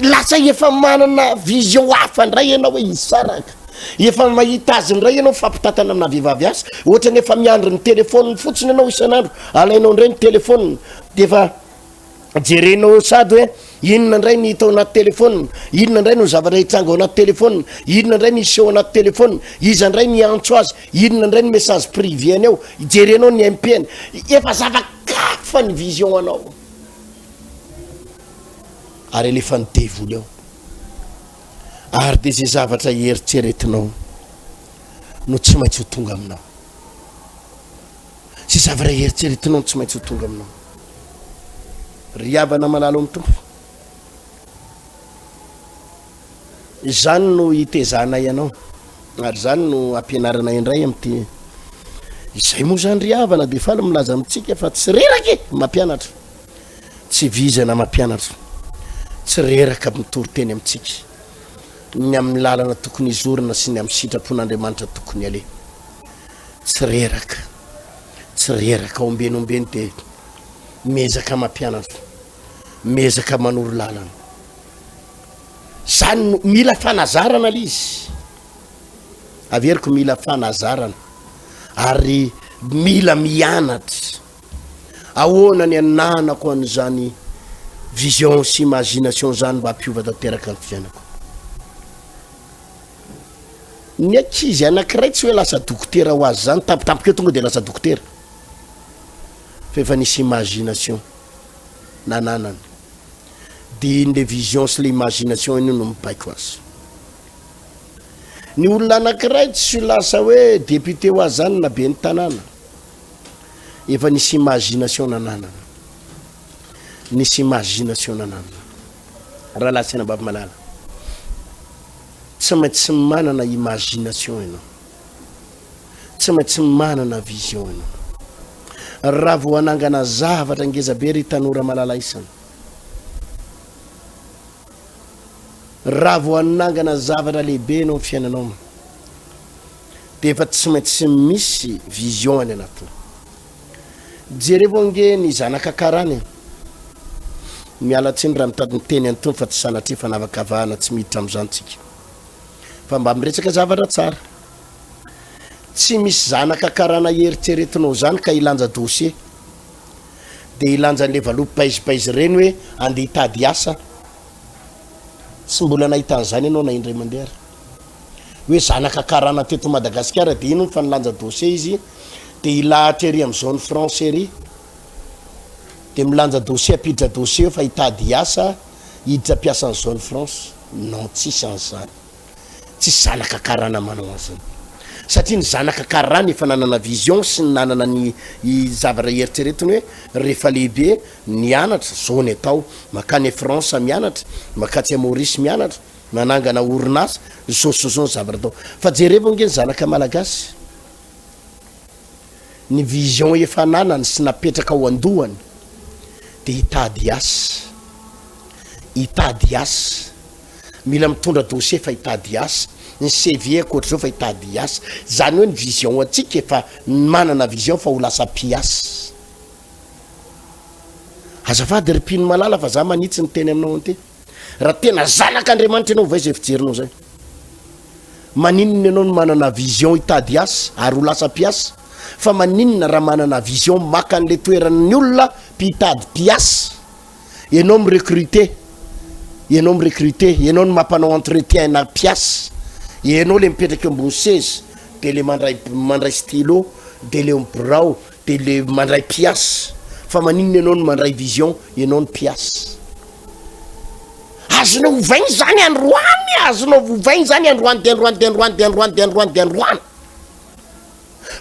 Lasa efa manana vision hafa indray ianao hoe hisaraka. Efa mahita azy indray ianao mifampitantana amina vehivavy asa. Ohatran'ny efa miandry ny telefaoniny fotsiny ianao isan'andro. Alainao indray ny telefaoniny dia efa. Jerenao sady hoe inona indray ny hita ao anaty telefaonina, inona indray no zavatra hitranga ao anaty telefaonina, inona indray ny hiseho anaty telefaonina, iza indray ny hiantso azy, inona indray ny message privé-ny ao, jerenao ny MP-ny. Efa zava-kafa ny vision anao. Ary alefan'ny devoly ao. Ary dia izay zavatra eritreretinao no tsy maintsy ho tonga aminao. Izay zavatra eritreretinao no tsy maintsy ho tonga aminao. Ry havana malala ao amin'ny Tompo, izany no hitezanay anao ary izany no ampianaranay indray amin'ity. Izay moa izany ry havana dia faly milaza amintsika fa tsy reraka e mampianatra, tsy vizana mampianatra, tsy reraka mitory teny amintsika ny amin'ny lalana tokony hizorana sy ny amin'ny sitrapon'Andriamanitra tokony aleha. Tsy reraka, tsy reraka ombeny ombeny dia miezaka mampianatra, miezaka manoro lalana. Zany no mila fanazarana le izy. Averiko mila fanazarana ary mila mianatra. Ahoana ny ananako an'izany vision sy imagination zany mba hampiova tanteraka ny fiainako. Ny ankizy anankiray tsy hoe lasa dokotera ho azy zany tampotampoka eo tonga de lasa dokotera fa efa nisy imagination nananany de iny le vision sy le imagination iny no mibaiko azy. Ny olona anankiray tsy lasa hoe député ho azy zany na ben'ny tanàna, efa nisy imagination nananana, nisy imagination nananana. Rahalahy sy anabavy malala, tsy maintsy manana imagination ianao, tsy maintsy manana vision ianao. Raha vao hanangana zavatra ngeza be ry tanora malala isany, raha vao hanangana zavatra lehibe ianao amin'ny fiainanao, dia efa tsy maintsy misy vision any anatiny. Jerevo ange ny zanaka karana e! Miala tsiny raha mitady miteny an'itony fa tsy sanatria fanavakavahana tsy miditra amin'izany tsika fa mba miresaka zavatra tsara. Tsy misy zanaka karana eritreretinao zany ka hilanja dossier de hilanja an'le valopy paizy ireny hoe andeha hitady asa. Tsy mbola nahita an'izany ianao na indray mandeha ary. Hoe zanaka karana teto Madagasikara dia iny hono fa nilanja dossier izy dia hilahatra ery amin'ny zone franche ery dia milanja dossier hampiditra dossier eo fa hitady hiasa hiditra mpiasan'ny zone franche. Non tsisy an'izany. Tsisy zanaka karana manao an'izany. Satria ny zanaka karana efa nanana vision sy nanana ny zavatra eritreretiny hoe rehefa lehibe nianatra, zao ny atao, makany France mianatra, makatsy à Maurice mianatra, Manangana orinasa, zao sy zao ny zavatra atao. Fa jerevo ange ny zanaka malagasy, ny vision efa ananany sy napetraka ao an-dohany dia hitady asa, hitady asa, mila mitondra dossier fa hitady asa, ny CV ankoatr'izao fa hitady asa. Izany hoe ny vision antsika efa manana vision fa ho lasa mpiasa. Azafady ry mpino malala fa za manitsy ny teny aminao anty. Raha tena zanak'Andriamanitra ianao, ovay izay fijerinao izay. Maninona ianao no manana vision hitady asa ary ho lasa mpiasa? Fa maninona raha manana vision maka an'ilay toeran'ny olona mpitady mpiasa? Ianao mi-recruter, ianao mi-recruter, ianao no mampanao entretien na mpiasa, ianao le mipetraka eo ambony seza, de le mandray mandray stylo, de le eo amin'ny birao, de le mandray mpiasa. Fa maninona ianao no mandray vision, ianao no mpiasa? Azonao ovaina izany androany, azonao ovaina izany androany dia androany dia androany dia androany dia androany dia androany.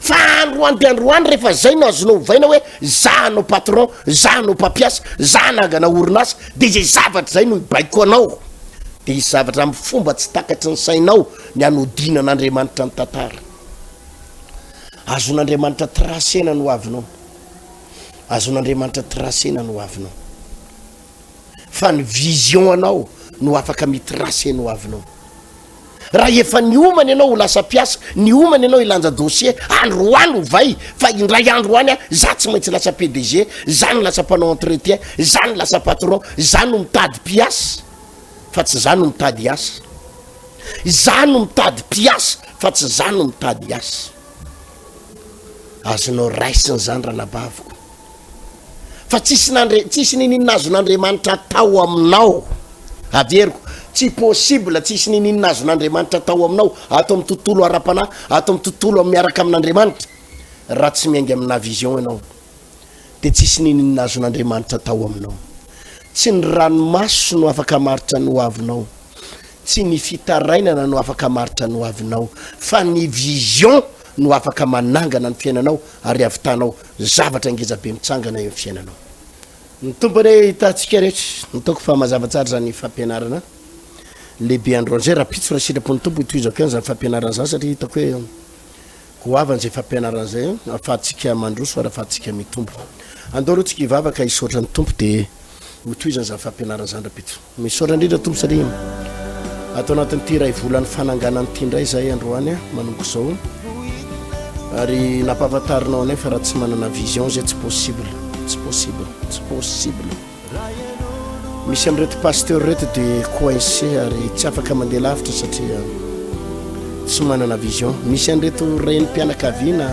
Fa androany dia androany rehefa zay no azonao ovaina hoe za hanao patron, za hanao mpampiasa, za hanangana orinasa, dia izay zavatra izay no hibaiko anao. Dia hisy zavatra amin'ny fomba tsy takatry ny sainao ny hanodinan'Andriamanitra ny tantara. Azon'Andriamanitra tracena ny hoavinao. Azon'Andriamanitra tracena ny hoavinao. Fa ny vision anao no afaka mi-tracer ny hoavinao. Raha efa niomana ianao ho lasa mpiasa, niomana ianao hilanja dossier, androany ovay fa indray andro any aho, za tsy maintsy lasa PDG, za no lasa mpanao entretien, za no lasa patron, za no mitady mpiasa fa tsy za no mitady asa. Za no mitady mpiasa fa tsy za no mitady asa. Azonao raisina izany ranabaviko. Fa tsisy nandre, tsisy niniana azon'Andriamanitra atao aminao. Averiko, tsy possible, tsisy niniana azon'Andriamanitra atao aminao ato amin'ny tontolo ara-panahy, ato amin'ny tontolo miaraka amin'Andriamanitra, raha tsy miainga amina vision ianao. Dia tsisy niniana azon'Andriamanitra atao aminao. Tsy ny ranomaso no afaka hamaritra ny hoavinao. Tsy ny fitarainana no afaka hamaritra ny hoavinao, fa ny vision no afaka manangana ny fiainanao ary havitanao zavatra ngeza be mitsangana eo amin'ny fiainanao. Ny Tompo anie hitaha antsika rehetra. Nataoko fa mazava tsara izany fampianarana lehibe androany izay. Rahampitso raha sitrapon'ny Tompo hitohizako ihany izany fampianarana izany satria hitako hoe goavana izay fampianarana izay ahafahantsika mandroso ary ahafahantsika mitombo. Andao aloha tsika hivavaka hisaotra ny Tompo dia hotohizana izany fampianarana izany rahampitso. Misaotra indrindra Tompo satria ato anatin'ity iray volan'ny fananganana ity indray izahay androany manomboka izao ary nampahafantarinao anay fa raha tsy manana vision izay tsy possible, tsy possible, tsy possible. Misy amin'ireto pasteur ireto dia coincé ary tsy afaka mandeha lavitra satria tsy manana vision. Misy an'ireto renim-pianakaviana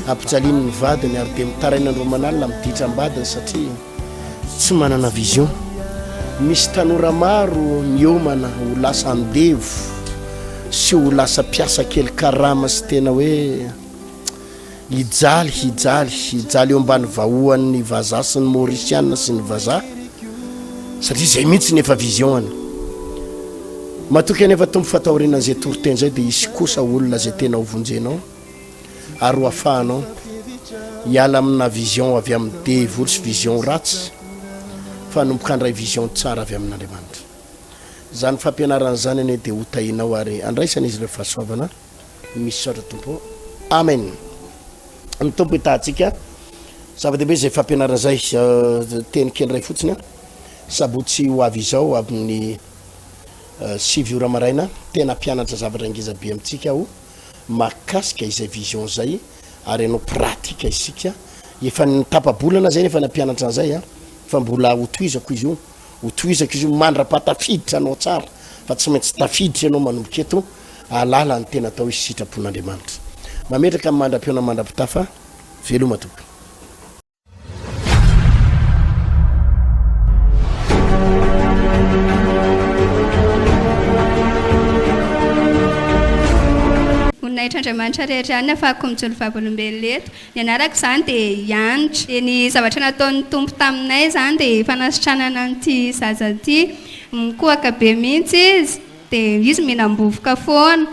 ampijalian'ny vadiny ary dia mitaraina andro aman'alina miditra am-badiny satria Tsy manana vision. Misy tanora maro miomana ho lasa andevo sy ho lasa mpiasa kely karama sy tena hoe hijaly, hijaly, hijaly eo ambany vahoan'ny vazaha sy ny maurisiana sy ny vazaha satria izay mihitsy ny efa vision-ny. Matoky anefa Tompo fa taorianan'izay toriteny izay dia hisy kosa olona izay tena ho vonjenao. ary ho afahanao hiala amina vision avy amin'ny devoly sy vision ratsy fa hanomboka handray vision tsara avy amin'Andriamanitra. Izany fampianarana izany anie dia ho tahinao ary handraisan'izy ireo fahasoavana. Misaotra Tompo ô. Amen. Ny Tompo hitaha antsika. Zava-dehibe izay fampianarana izay. Teny kely iray fotsiny an. Sabotsy ho avy izao amin'ny 9 ora maraina, tena hampianatra zavatra ngeza be amintsika aho. mahakasika izay vision zay ary hanao pratique isika, efa ny tapa-bolana zay nefa nampianatra an'izay an, fa mbola ho tohizako izy io, ho tohizako izy io mandra-pahatafiditra anao tsara, fa tsy maintsy tafiditra ianao manomboka eto hahalala ny tena atao hoe sitrapon'Andriamanitra. Mametraka ny mandra-pihaona mandra-pitafa, veloma tompoko. Voninahitr'Andriamanitra rehetra ihany ny afahako mijoro vavolombelona eto. Ny anarako izany dia Hanitra. Dia ny zavatra nataon'ny Tompo taminay izany dia fanasitranana an'ity zaza ity. Mikohaka be mihitsy izy, dia izy mihinam-bovoka foana.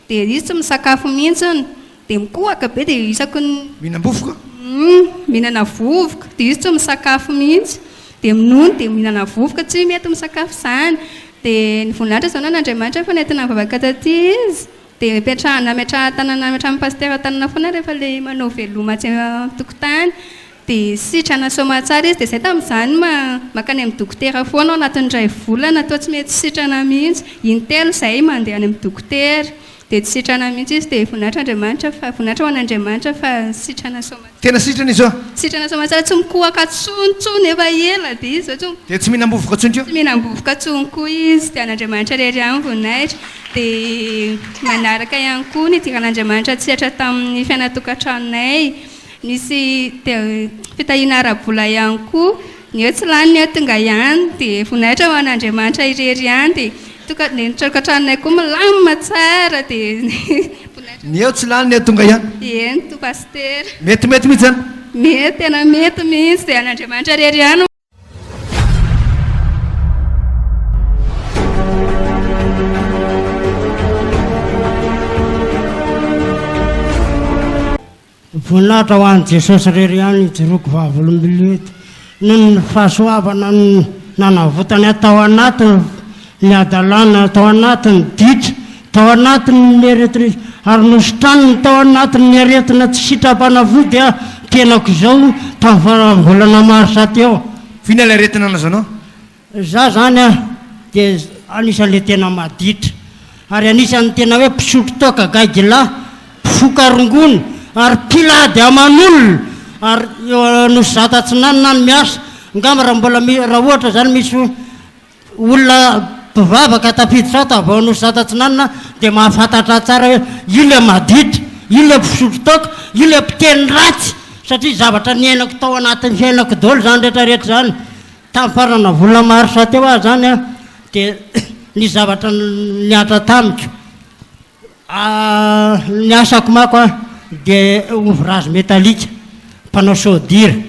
Dia izy tsy misakafo mihitsiny. Dia mikohaka be dia isaky ny. Mihinam-bovoka? Humm, mihinana vovoka. Dia izy tsy misakafo mihitsy. Dia minono dia mihinana vovoka, tsy mety misakafo izany. Dia ny voninahitra izao nan'Andriamanitra fa nentina nivavaka taty izy. Dia nipetrahana, nametrahan-tanana, nametrahan'ny pasitera tanana foana rehefa ilay manao veloma atsy an-tokotany. Dia sitrana soamatsara izy, dia izay tamin'izany mankany amin'ny dokotera foana ao anatin'ny iray volana, toa tsy mety sitrana mihitsy, intelo izahay mandeha any amin'ny dokotera, dia tsy sitrana mihitsy izy, dia voninahitra Andriamanitra fa, voninahitra ho an'Andriamanitra fa sitrana soamatsara. Tena sitrana izy eo? Sitrana soamatsara, tsy mikohaka intsony intsony, efa ela be izy izao tsy. Dia tsy mihinam-bovoka intsony koa? Tsy mihinam-bovoka intsony koa izy, dia an'Andriamanitra irery ihany ny voninahitra, dia manaraka ihany koa ny nidiran'Andriamanitra an-tsehatra tamin'ny fiainan-tokantranonay. Nisy fitahiana ara-bola ihany koa. Ny eo tsy lany ny eo tonga ihany. Dia voninahitra ho an'Andriamanitra irery ihany. Dia toka, ny tokantranonay koa milamina tsara. Dia voninahitra. Ny eo tsy lany ny eo tonga ihany. Eny to Pasitera. Metimety mihitsy zany. Mety, tena mety mihitsy. Dia an'Andriamanitra irery ihany. Voninahitra ho an'i Jesosy irery ihany ijoroako vavolombelona eto noho ny fahasoavana nanavotany ahy tao anatin ny hadalana, tao anatin ny ditra, tao anatin ny aretina ary nositraniny tao anatin ny aretina tsy sitram-panafody aho tenako izao tamin'ny faran'ny volana marsa teo. F'inona ilay aretina nolazainao? Za zany an dia anisan'le tena maditra ary anisan'ny tena hoe mpisotro toaka gaigilahy, mpifoka rongony ary mpila ady aman'olona ary eo Anosizato Atsinanana aho no miasa, angamba raha mbola mi- raha ohatra zany misy olona mpivavaka tafiditra ato avy ao Anosizato Atsinanana dia mahafantatra ahy tsara hoe io le maditra, io le mpisotro toaka, io le mpiteny ratsy. satria zavatra niainako tao anatin'ny fiainako daholo izany rehetra rehetra izany. Tamin'ny farana volana marsa teo aho izany an, dia nisy zavatra nihatra tamiko. Ny asako manko an, dia ouvrage métallique, mpanao soudure.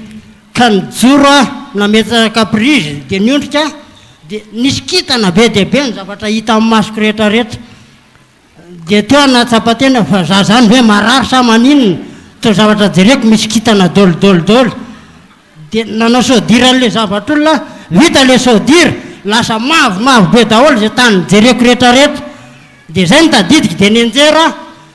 Ka nijoro aho nametraka prise dia niondrika aho, dia nisy kintana be dia be ny zavatra hita amin'ny masoko rehetra rehetra. Dia teo aho nahatsapa tena fa za zany ve marary sa maninona? Toa zavatra jereko misy kintana dôly dôly dôly. Dia nanao soudure an'ilay zavatr'olona aho, vita ilay soudure, lasa mavomavo be daholo izay tany nijereko rehetra rehetra. Dia izay no tadidiko, dia nianjera aho,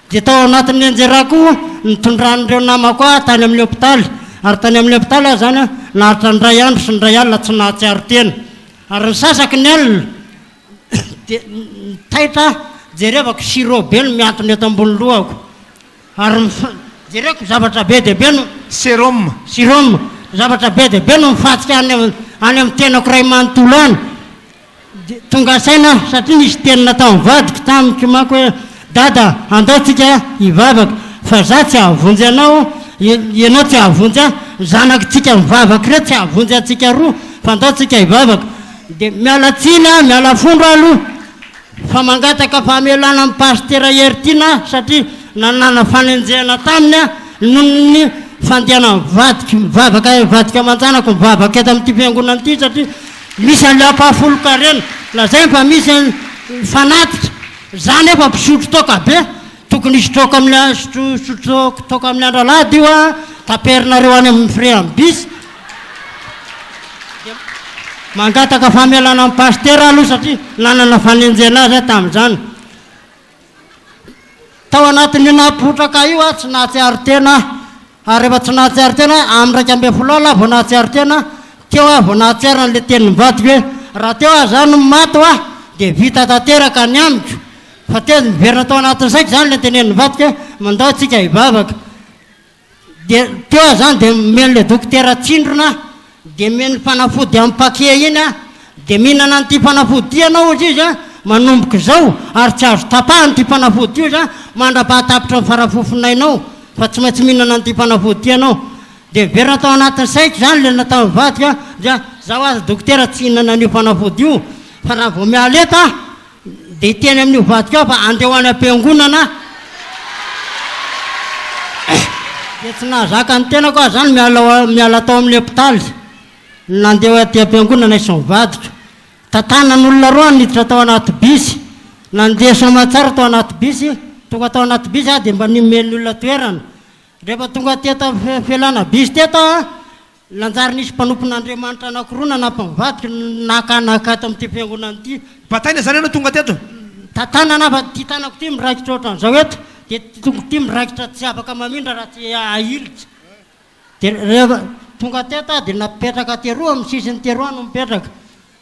dia tao anatin'ny nianjerako io nitondran'ireo namako ahy tany amin'ny hopitaly, ary tany amin'ny hopitaly aho izany naharitra ny iray andro sy ny iray alina tsy nahatsiaro tena. Ary ny sasaky ny alina dia taitra aho, jerevako sirop be no mihantona eto ambony lohako. Ary ny jereko zavatra be dia be no. Sérum. Sérum. Zavatra be dia be no mifantsika any any amin'ny tenako iray manontolo any. Dia tonga saina aho satria nisy teny nataon'ny vadiko tamiko manko hoe Dada andao tsika hivavaka fa za tsy hahavonjy anao, ianao tsy hahavonjy ahy, ny zanakitsika mivavaka ireo tsy hahavonjy antsika roa fa andao tsika hivavaka. Dia miala tsiny aho, miala fondro aho aloha. Fa mangataka famelana amin'i Pasitera Heritiana aho satria nanana fanenjehana taminy aho noho ny fandehanan'ny vadiko mivavaka, vadiko aman-janako mivavaka eto amin'ity fiangonana ity satria misy an'ilay ampahafolon-karena. Lazainy fa misy fanatitra, za nefa mpisotro toaka be, tokony hisotroako amin'ny sotroako toaka amin'ny andro alahady io an, taperinareo any amin'ny frais amin'ny bus. Mangataka famelana amin'i Pasitera aloha satria nanana fanenjehana azy aho tamin'izany. Tao anatin'io nahapotraka ahy io aho tsy nahatsiaro tena aho. Ary rehefa tsy nahatsiaro tena aho, amin'ny 11 alina aho vao nahatsiaro tena, teo aho vao nahatsiaro an'ilay tenin'ny vadiko hoe raha teo aho izany no maty hoa dia vita tanteraka ny amiko. Fa teo niverina tao anatin'ny saiko izany ilay tenenin'ny vadiko hoe mandao tsika hivavaka. Dia teo aho zany dia nomen'ilay dokotera tsindrona aho, dia nomeny fanafody amin'ny paquet iny aho, dia mihinana an'ity fanafody ity ianao hozy izy an, manomboka izao, ary tsy azo tapahana ity fanafody ity hozy an, mandra-pahatapitry ny farafofonainao, fa tsy maintsy mihinana an'ity fanafody ity ianao. Dia niverina tao anatin'ny saiko izany ilay nataon'ny vadiko an, dia zaho aza dokotera tsy hihinana an'io fanafody io, fa raha vao miala eto aho, Dia hiteny amin'io vadiko aho fa andeha ho any am-piangonana aho. Dia tsy nahazaka ny tenako aho izany miala miala tao amin'ny hopitaly. Nandeha ho aty am-piangonana izy sy ny vadiko. Tantanan'olona roa aho niditra tao anaty bisy. Nandeha soamantsara tao anaty bisy. Tonga tao anaty bisy aho dia mba nomen'ny olona toerana. Rehefa tonga teto amin'ny fialana bisy teto aho, Nanjary nisy mpanompon'Andriamanitra anankiroa nanampy ny vadiko naka naka ato amin'ity fiangonana ity. Bataina izany ianao tonga teto? Tantanana fa ity tanako ity miraikitra ohatran'izao eto, dia ity tongoko ity miraikitra tsy afaka mamindra raha tsy ahilika. Dia rehefa tonga teto aho dia napetraka teroa amin'ny sisiny teroa aho no mipetraka.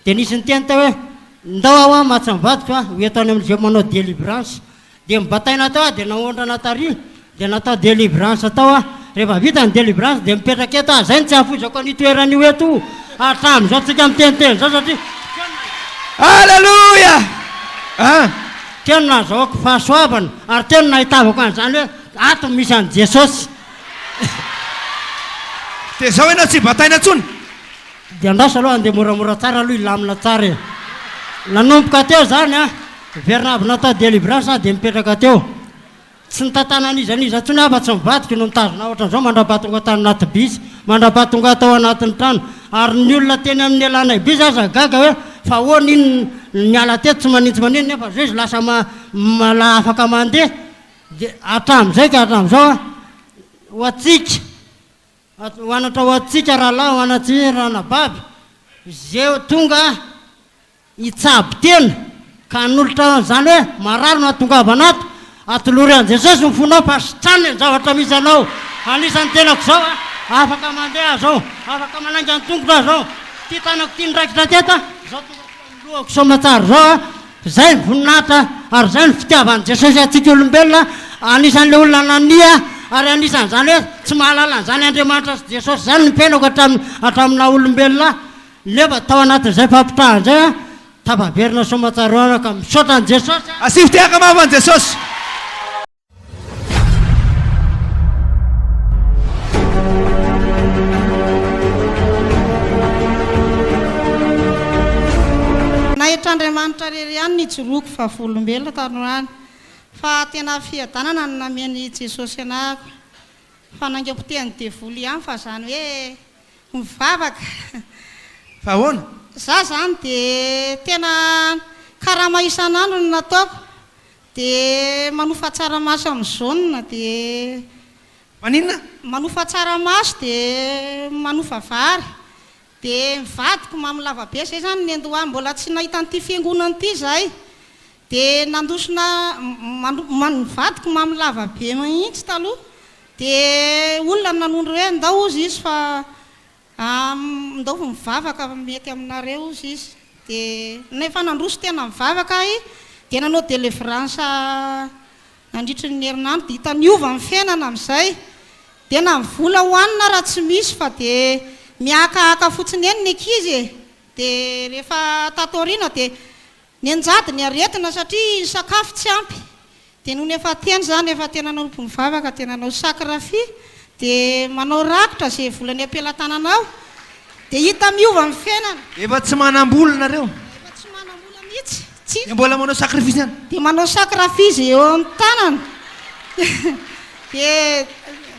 Dia nisy niteny tao hoe, ndao aho hamatsy ny vadiko a, ho eto any amin'izay manao délivrance. Dia nibataina tao aho dia naondrana tary, dia natao délivrance tao aho. Rehefa vita ny délivrance dia mipetraka eto aho, izay no tsy hahafoizako an'io toerana io eto io hatramin'izao tsika miteniteny izao satria Alléluia! Ah! Teo no nahazahoako fahasoavana ary teo no nahitavako an'izany hoe ato misy an'i Jesosy. Dia izao ianao tsy bataina intsony? Dia andraso aloha handeha moramora tsara aloha hilamina tsara e. Nanomboka teo izany an, niverina avy natao délivrance aho dia nipetraka teo. Tsy nitantana an'iza n'iza intsony aho fa tsy ny vadiko no nitazona ahy ohatran'izao mandra-pahatonga tany anaty bus, mandra-pahatonga ahy tao anatin'ny trano. Ary ny olona teny amin'ny elanay bus aza gaga hoe fa ahoana iny niala teto tsy manintsy maninona nefa izao izy lasa ma- afaka mandeha. Dia hatramin'izay ka hatramin'izao an, ho antsika. Ho anatra ho antsika rahalahy, ho anatsia ranabavy, izay tonga hitsabo tena ka hanolotra an'izany hoe marary no hahatongavana ato, atolory an'i Jesosy ny fonao fa sitrano ny zavatra misy anao. Anisan'ny tenako izao a, afaka mandeha aho izao, afaka manainga ny tongotro aho izao, ity tanako ity niraikitra teto a, izao tonga aty amin'ny lohako soamatsara izao a, Izay ny voninahitra ary izay ny fitiavan'i Jesosy antsika olombelona, anisan'ilay olona nania ary anisan'izany hoe tsy mahalala an'izany Andriamanitra sy Jesosy izany ny mpiainako hatramin'ny hatramin'ny naha olombelona ahy, nefa tao anatin'izay fampitrahana izay aho tafaverina soamantsara ka misaotra an'i Jesosy aho. Asio tehaka mafy an'i Jesosy. ihany nijoroako vavolombelona tandroany fa tena fiadanana no namen'i Jesosy anahako fa nangapotehan'ny devoly ihany fa zany hoe mivavaka. Fa ahoana? Za zany de tena karama isan'andro no nataoko de manofa tsaramaso amin'ny jaune de Maninona? Manofa tsaramaso de manofa vary de ny vadiko mamo lava be zay zany nendoha mbola tsy nahita an'ity fiangonana ity zahay de nandosona ny vadiko mamo lava be mihitsy taloha de olona no nanondro hoe ndao hozy izy fa ndao mivavaka fa mety aminareo hozy izy de nefa nandroso tena mivavaka ahy de nanao delivrance Nandritry ny herinandro dia hita niova ny fiainana amin'izay. Dia na ny vola hohanina ara tsy misy fa dia mihakahaka fotsiny eny ny ankizy e! Dia rehefa tato aoriana dia nianjady ny aretina satria ny sakafo tsy ampy. Dia nony efa teny izany efa tena nanompo nivavaka dia nanao sakrafia dia manao rakitra izay vola ny am-pelatananao dia hita miova ny fiainana. Efa tsy manam-bola nareo. Efa tsy manam-bola mihitsy. Tsy. Dia mbola manao sacrifice ihany. Dia manao sacrifice eo amin'ny tanana. Dia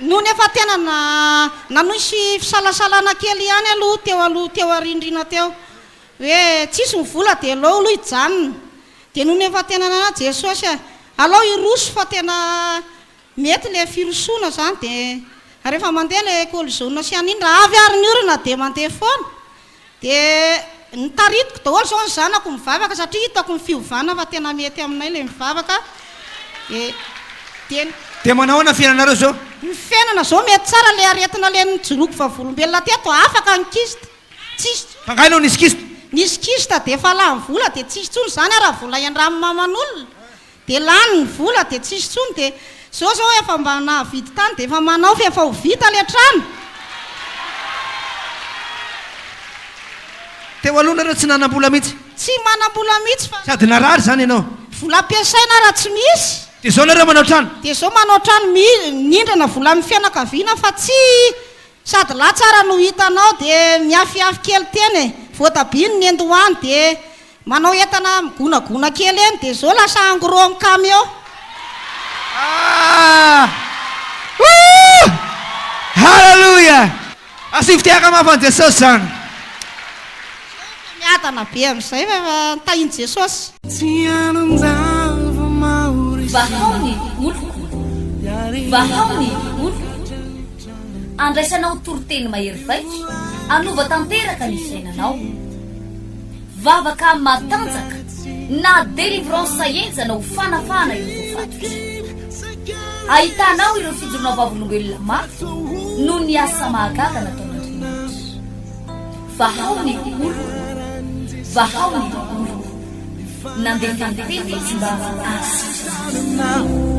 nony efa tena na nanisy fisalasalana kely ihany aloha teo aloha teo arindrina teo hoe tsisy ny vola dia aleo aloha hijanona. Dia nony efa tena nana Jesosy a, alao hiroso fa tena mety le firosoana zany dia rehefa mandeha le école jaune sy an'iny raha avy ary ny orana dia mandeha foana. Dia notaritiko daholo izao ny zanako mivavaka satria hitako ny fiovana fa tena mety aminay ilay mivavaka dia dia. Dia manao ahoana ny fiainanareo izao? Ny fiainana izao mety tsara ilay aretina ilay nijoroako vavolombelona teto afaka ny kyste tsisy intsony. Fa angaha ianao nisy kyste? Nisy kyste dia efa lany vola dia tsisy intsony izany ary raha vola iandramin'ny maman'olona. Dia lany ny vola dia tsisy intsony dia zao zao efa mba nahavidy tany dia efa manao fa efa ho vita le trano. Teo aloha nareo tsy nanambola mihitsy. Tsy manambola mihitsy fa. Sady narary izany ianao. Vola ampiasaina raha tsy misy. Dia zao nareo manao trano. Dia zao manao trano mi nindrana vola amin'ny fianakaviana fa tsy sady lahy tsara no hitanao dia miafiafy kely teny e, voatabia no nendohany dia Manao entana migonagona kely eny dia zao lasa en gros am camion. Ah! Woo! Hallelujah! Asio fitehaka mafy an'i Jesosy zany. Zao efa miadana be amizay fa efa tahin'i Jesosy. Vahao ny oloko, vahao ny oloko. Andraisanao toriteny mahery vaika, hanova tanteraka ny fiainanao. Vavaka matanjaka na délivrance henjana ho fanafahana ireo voafatotra. Ahitanao ireo fijoroana vavolombelona mafy noho ny asa mahagaga nataon'Andriamanitra. Vahao ny oloko, vahao ny oloko. Nandefa ny teny izy mba hahasitrana azy.